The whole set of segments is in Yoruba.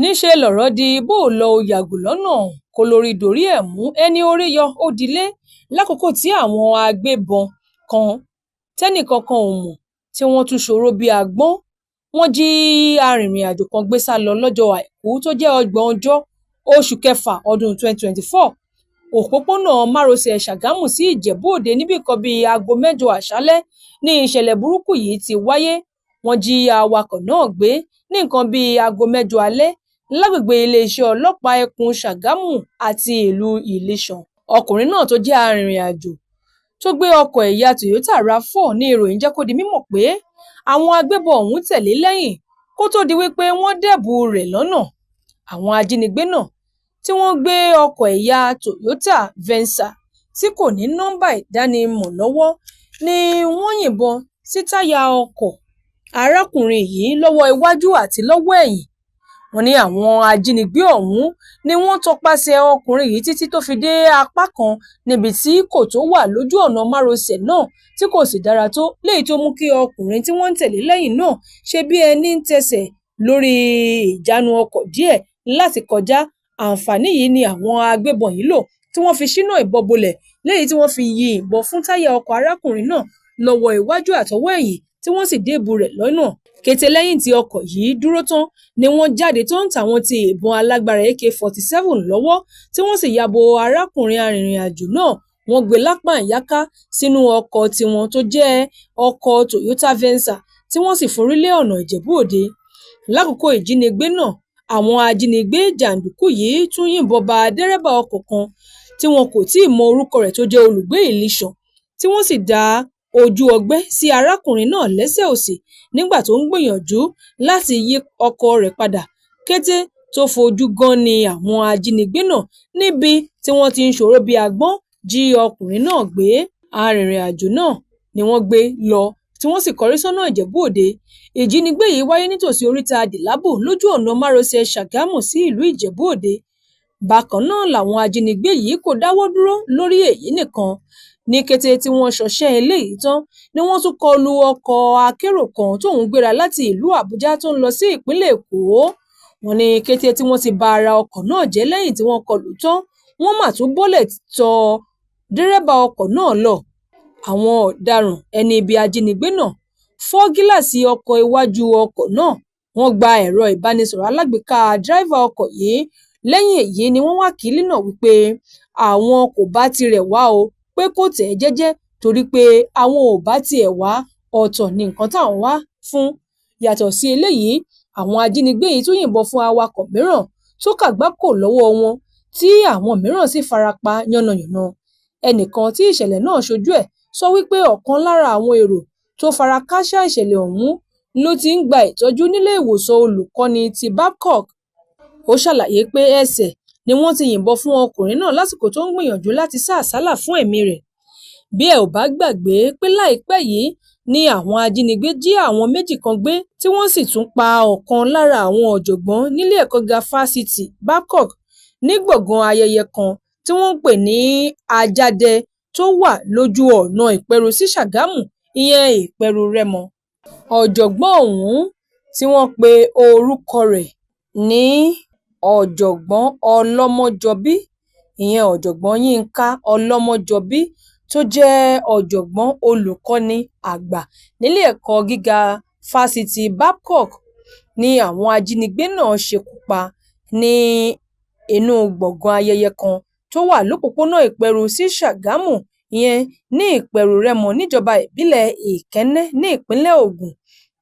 Níṣẹ́ lọ̀rọ̀ di bóo-lọ ó yàgò lọ́nà kólórí dorí ẹ̀ mú, ẹni orí yọ ó dilé lákòókò tí àwọn agbébọn kan tẹ́nìkọ̀ọ̀kan ò mọ̀ tí wọ́n tún sọ̀rọ̀ bíi àgbọ̀n. Wọ́n jí arìnrìn-àjò kan gbé sá lọ lọ́jọ́ Àìkú tó jẹ́ ògbóǹjọ́ oṣù kẹfà ọdún 2024. Òpópónà márosẹ̀ Ṣàgámù sí Ìjẹ̀bú-Òde ní nǹkan bíi aago mẹ́jọ àṣálẹ́ ní ìṣẹ̀lẹ̀ burúkú yìí ti wáyé. Wọ́n jí awakọ̀ náà gbé ní nǹkan bíi aago mẹ́jọ alẹ́ lágbègbè iléeṣẹ́ ọlọ́pàá ẹkùn Ṣàgámù àti ìlú Ilésàn. Ọkùnrin náà tó jẹ́ arìnrìn-àjò tó gbé ọkọ̀ ẹ̀yà Toyota RAV4 ní ìròyìn jẹ́ kó di mímọ̀ pé àwọn agbébọn ọ̀hún tẹ̀lé lẹ́yìn kó tóó di wípé wọ́n dẹ́bùú rẹ̀ lọ́nà. Àwọn ajínigbé náà tí wọ́n gbé ọkọ̀ ẹ̀yà Toyota Venza tí kò ní nọ́ńbà ìdánimọ̀ lọ́wọ́ ni wọ́n yìnbọn sí táyà ọkọ̀ arákùnrin yìí lọ́wọ́ iwájú àti lọ́wọ́ ẹ̀yìn. Wọ́n ní àwọn ajínigbé ọ̀hún ni wọ́n tọpasẹ̀ ọkùnrin yìí títí tó fi dé apá kan níbi tí kòtò wà lójú ọ̀nà márosẹ̀ náà tí kò sì dára tó, léyìí tó mú kí ọkùnrin tí wọ́n ń tẹ̀lé lẹ́yìn náà ṣe bí ẹni ń tẹsẹ̀ lórí ìjánu ọkọ̀ díẹ̀ láti kọjá. Àǹfààní yìí ni àwọn agbébọn yìí lò tí wọ́n fi ṣínà ìbọn bolẹ̀, léyìí tí wọ́n fi yin ìbọn fún táyà ọkọ̀ arákùnrin náà lọ́wọ́ iwájú àtọwọ́ ẹ̀yìn tí wọ́n sì dẹ́bùú rẹ̀ lọ́nà. Kété lẹ́yìn tí ọkọ̀ yìí dúró tán ni wọ́n jáde tó ń tàwọn ti ìbọn alágbára AK-47 lọ́wọ́ tí wọ́n sì ya bo arákùnrin arìnrìn-àjò náà. Wọ́n gbé lápá ìyáká sínú ọkọ̀ tiwọn tó jẹ́ ọkọ̀ Toyota Venza tí wọ́n sì forí lé ọ̀nà Ìjẹ̀bú-Òde. Lákòókò ìjínigbé náà, àwọn ajínigbé jàǹdùkú yìí tún yìnbọn ba dẹ́rẹ́bà ọkọ̀ kan tí wọn kò tíì mọ orúkọ rẹ̀ tó jẹ́ olùgbé Ilésàn, tí wọ́n sì dá ojú ọgbẹ́ sí arákùnrin náà lẹ́sẹ̀ òsì nígbà tó ń gbìyànjú láti yí ọkọ̀ rẹ̀ padà kété tó fojú gan-an-ní àwọn ajínigbé náà níbi tí wọ́n ti ń sọ̀rọ̀ bíi àgbọ̀n jí ọkùnrin náà gbé. Arìnrìn-àjò náà ni wọ́n gbé lọ tí wọ́n sì kọrí sọ́nà Ìjẹ̀bú-Òde. Ìjínigbé yìí wáyé nítòsí oríta Dìlábù lójú ọ̀nà márosẹ̀ Ṣàgámù sí ìlú Ìjẹ̀bú-Òde. Bákan náà làwọn ajínigbé yìí kò dáwọ́ dúró lórí èyí nìkan. Ní kété tí wọ́n ṣọṣẹ́ eléyìí tán ni wọ́n tún kọ lu ọkọ̀ akérò kan tóun gbéra láti ìlú Àbújá tó ń lọ sí ìpínlẹ̀ Èkó. Wọ́n ní kété tí wọ́n ti ba ara ọkọ̀ náà jẹ́ lẹ́yìn tí wọ́n kọlù ú tán, wọ́n mà tún bọ́lẹ̀ tọ dẹ́rẹ́bà ọkọ̀ náà lọ. Àwọn ọ̀daràn ẹni ibi ajínigbé náà fọ́ gíláàsì ọkọ̀ iwájú ọkọ̀ náà, wọ́n gba ẹ̀rọ ìbánisọ̀rọ̀ alágbèéká dírẹ́fà ọkọ̀ yìí. Lẹ́yìn èyí ni wọ́n wá kì í línà wípé àwọn kò bá tirẹ̀ wá o, pé kó tẹ̀ ẹ́ jẹ́jẹ́ torí pé àwọn ò bá tiẹ̀ wá, ọ̀tọ̀ ni nǹkan táwọn wá fún. Yàtọ̀ sí eléyìí, àwọn ajínigbé yìí tún yìnbọn fún awakọ̀ mìíràn tó kàgbákò lọ́wọ́ wọn tí àwọn mìíràn sì fara pa yánnayànna. Ẹnìkan tí ìṣẹ̀lẹ̀ náà ṣojú ẹ̀ sọ wípé ọ̀kan lára àwọn èrò tó fara kááṣá ìṣẹ̀lẹ̀ ọ̀hún ló ti ń gba ìtọ́jú nílé ìwòsàn olùkọ́ni ti Babcock. Ó ṣàlàyé pé ẹsẹ̀ ni wọ́n ti yìnbọn fún ọkùnrin náà lásìkò tó ń gbìyànjú láti sá àsálà fún ẹ̀mí rẹ̀. Bí ẹ ò bá gbàgbé pé láìpẹ́ yìí ni àwọn ajínigbé jí àwọn méjì kan gbé tí wọ́n sì tún pa ọ̀kan lára àwọn ọ̀jọ̀gbọ́n nílé ẹ̀kọ́ gíga fásitì Babcock ní gbọ̀ngàn ayẹyẹ kan tí wọ́n ń pè ní Ajáde tó wà lójú ọ̀nà Ìpẹ́rù sí Ṣàgámù, ìyẹn Ìpẹ́rù Rẹ́mọ. Ọ̀jọ̀gbọ́n ọ̀hún tí wọ́n pe orúkọ rẹ̀ ní Ọ̀jọ̀gbọ́n Ọlọ́mọ́jọ́bí, ìyẹn Ọ̀jọ̀gbọ́n Yínká Ọlọ́mọjọ́bí tó jẹ́ ọ̀jọ̀gbọ́n olùkọ́ni àgbà nílé ẹ̀kọ́ gíga fásitì Babcock ní àwọn ajínigbé náà ṣekú pa ní inú gbọ̀ngàn ayẹyẹ kan tó wà lọ́pọ̀pọ̀nà Ìpẹ́rù sí Ṣàgámù, ìyẹn ní Ìpẹ́rù Rẹ́mọ níjọba ìbílẹ̀ Ìkẹ́nnẹ́ ní ìpínlẹ̀ Ògùn.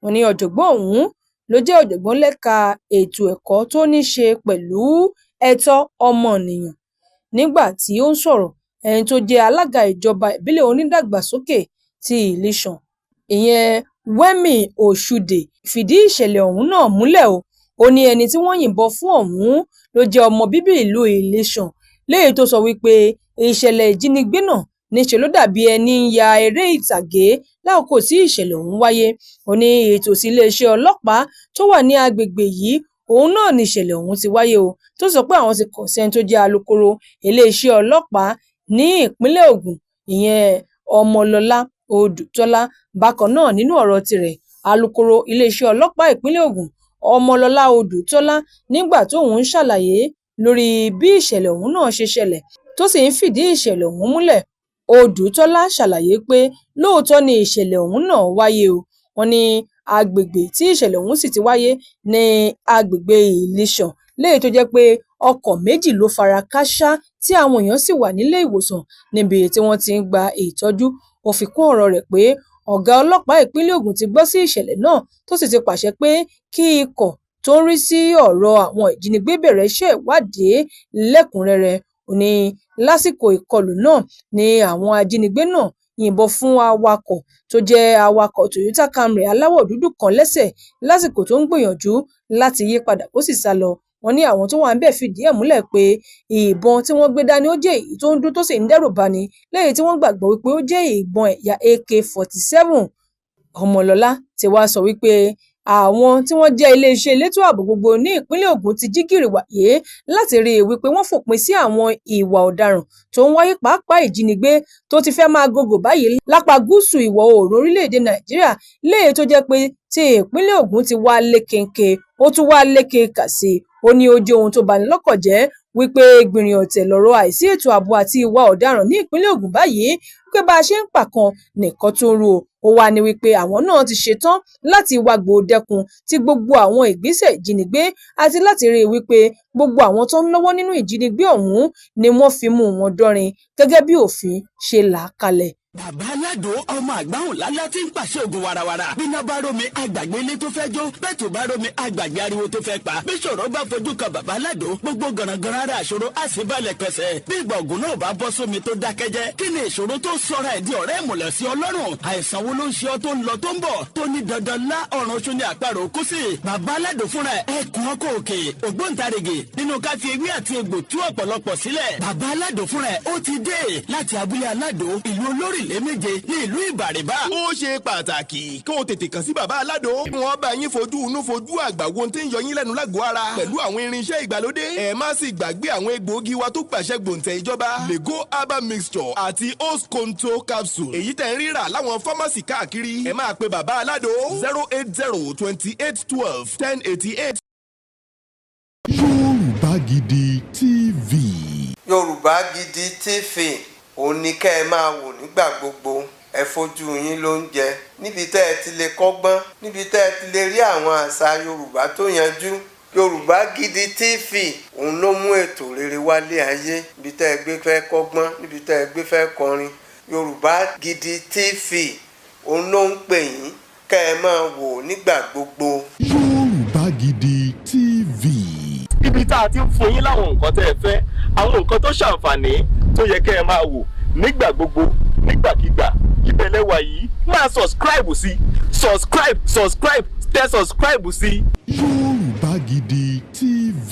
Wọ́n ní ọ̀jọ̀gbọ́n ọ̀hún ló jẹ́ ọ̀jọ̀gbọ́n lẹ́ka ètò ẹ̀kọ́ tó ní í ṣe pẹ̀lú ẹ̀tọ́ ọmọnìyàn. Nígbà tí ó ń sọ̀rọ̀, ẹni tó jẹ́ alága ìjọba ìbílẹ̀ onídàgbàsókè ti Ilésàn, ìyẹn Wẹ́mì Òṣùdè fìdí ìṣẹ̀lẹ̀ ọ̀hún náà múlẹ̀ o. Ó ní ẹni tí wọ́n yìnbọn fún ọ̀hún ló jẹ́ ọmọ bíbí ìlú Ilésàn, léyìí tó sọ wípé ìṣẹ̀lẹ̀ ìjínigbé náà níṣe ló dàbí ẹni ń ya eré ìtàgé lákòókò tí ìṣẹ̀lẹ̀ ọ̀hún wáyé. Ó ní ìtòsí iléeṣẹ́ ọlọ́pàá tó wà ní agbègbè yìí òun náà níṣẹ̀lẹ̀ ọ̀hún ti wáyé o, tó sọ pé àwọn ti kàn sí ẹni tó jẹ́ alūkkóró iléeṣẹ́ ọlọ́pàá ní ìpínlẹ̀ Ògùn, ìyẹn Ọmọlọ́lá Odùtọ́lá. Bákan náà nínú ọ̀rọ̀ tirẹ̀, alūkkóró iléeṣẹ́ ọlọ́pàá ìpínlẹ̀ Ògùn Ọmọlọ́lá Odùtọ́lá, nígbà tóun ń ṣàlàyé lórí bí ìṣẹ̀lẹ̀ ọ̀hún náà ṣe ṣẹlẹ̀ tó sì ń fìdí ìṣẹ̀lẹ̀ ọ̀hún múlẹ̀, Odùtọ́lá ṣàlàyé pé lóòótọ́ ni ìṣẹ̀lẹ̀ ọ̀hún náà wáyé o. Wọ́n ní agbègbè tí ìṣẹ̀lẹ̀ ọ̀hún sì ti wáyé ní agbègbè Ìlíṣàn, léyìí tó jẹ́ pé ọkọ̀ méjì ló fara kááṣá tí àwọn èèyàn sì wà nílé ìwòsàn níbi tí wọ́n ti ń gba ìtọ́jú. Ó fi kún ọ̀rọ̀ rẹ̀ pé ọ̀gá ọlọ́pàá ìpínlẹ̀ Ògùn ti gbọ́ sí ìṣẹ̀lẹ̀ náà, tó sì ti pàṣẹ pé kí ikọ̀ tó ń rí sí ọ̀rọ̀ àwọn ìjínigbé bẹ̀rẹ̀ iṣẹ́ ìwádìí lẹ́kùn-ún-rẹ́rẹ́. Ó ní lásìkò ìkọlù náà ni àwọn ajínigbé náà yìnbọn fún awakọ̀ tó jẹ́ awakọ̀ Toyota Camry aláwọ̀ dúdú kan lẹ́sẹ̀ lásìkò tó ń gbìyànjú láti yí padà kó sì sá lọ. Wọ́n ní àwọn tó wà níbẹ̀ fìdí ẹ̀ múlẹ̀ pé ìbọn tí wọ́n gbé dání ó jẹ́ èyí tó ń dún tó sì ń dẹ́rù bani, léyìí tí wọ́n gbàgbọ́ wípé ó jẹ́ ìbọn ẹ̀yà AK-47. Ọmọlọ́lá ti wá sọ wípé àwọn tí wọ́n jẹ́ iléeṣẹ́ elétò ààbò gbogbo ní ìpínlẹ̀ Ògùn ti jí gìrì wáyé láti rí i wípé wọ́n fòpin sí àwọn ìwà ọ̀daràn tó ń wáyé, pàápàá ìjínigbé tó ti fẹ́ máa gògò báyìí lápá gúúsù ìwọ̀ oòrùn orílẹ̀-èdè Nàìjíríà, léyìí tó jẹ́ pé tí ìpínlẹ̀ Ògùn ti wá lékenkè, ó tún wá lékenkà sí i. Ó ní ó jẹ́ ohun tó bani lọ́kàn jẹ́ wípé gbìnrín ọ̀tẹ̀ lọ̀rọ̀ àìsí ètò ààbò àti ìwà ọ̀daràn ní ìpínlẹ̀ Ògùn báyìí, wípé bá a ṣe ń pàkan nìkan tó ń rú o. Ó wá ní wípé àwọn náà ti ṣetán láti wágbó dẹ́kun ti gbogbo àwọn ìgbésẹ̀ ìjínigbé àti láti rí i wípé gbogbo àwọn tó ń lọ́wọ́ nínú ìjínigbé ọ̀hún ni wọ́n fi mú wọn dánrin gẹ́gẹ́ bí òfin ṣe là á kalẹ̀. Bàbá Aládò, ọmọ àgbáhùn lálá tí ń pàṣẹ ògùn warawara. Bíná bá rómi, àgbàgbé ilé tó fẹ́ jó. Bẹ́ẹ̀ tó bá rómi, àgbàgbé ariwo tó fẹ́ pa. Bí ṣòro bá fojú kan bàbá Aládò, gbogbo gànàgànà ara àṣòro á sì balẹ̀ pẹ̀sẹ̀. Bí ìgbà ògùn náà bá bọ́ sómi tó dákẹ́jẹ́, kí ni ìṣòro tó sọra ẹ̀ di ọ̀rẹ́ ìmùlẹ̀ sí Ọlọ́run? Àìsàn wo ló ń ṣe ọ tó ń lọ tó ń bọ̀, tó ní dandan lá ọ̀run oṣù ní àparò kú sí? Bàbá Aládò fúnra ẹ̀ ẹkùn ọkọ̀ òkè, ògbóǹtarìgì nínú ká fi ewé àti egbò tú ọ̀pọ̀lọpọ̀ sílẹ̀. Bàbá Aládò fúnra ẹ̀ ó ti dé láti abúlé Aládò, ìlú olórílẹ̀ méje ní ìlú Ìbàrìbà. Ó ṣe pàtàkì kó o tètè kàn sí bàbá Aládò. Wọ́n bá yín fojú inú fojú àgbà wo tí ń yọ yín lẹ́nu lágọ̀ọ́ ara pẹ̀lú àwọn irinṣẹ́ ìgbàlódé. Ẹ má sì gbàgbé àwọn egbòogi wa tó gbàṣẹ gbòǹtẹ̀ ìjọba, Lego herbal mixture àti Osconto capsule, èyí tẹ̀ ń rírà láwọn pharmacy káàkiri. Ẹ máa pe bàbá Aládò 08028121088. Yorùbá Gidi TV. Yorùbá Gidi TV, òun ni kẹ́ ẹ máa wò nígbà gbogbo. Ẹ fojú yín ló ń jẹ níbi tẹ́ ẹ ti lè kọ́gbọ́n, níbi tẹ́ ẹ ti lè rí àwọn àṣà Yorùbá tó yanjú. Yorùbá Gidi TV, òun ló mú ètò rere wálé ayé. Níbi tẹ́ ẹ gbé fẹ́ kọ́gbọ́n, níbi tẹ́ ẹ gbé fẹ́ kọrin, Yorùbá Gidi TV, òun ló ń pè yín kẹ́ ẹ máa wò nígbà gbogbo. Yorùbá Gidi TV. Ibi tá a ti ń fún yín láwọn nǹkan tẹ́ ẹ fẹ́, àwọn nǹkan tó ṣàǹfààní tó yẹ kẹ́ ẹ máa wò nígbà gbogbo, nígbàkigbà, ibẹ̀ lẹ́wà yìí. Máa subscribe sí, subscribe, subscribe, tẹ subscribe sí. Yorùbá Gidi TV.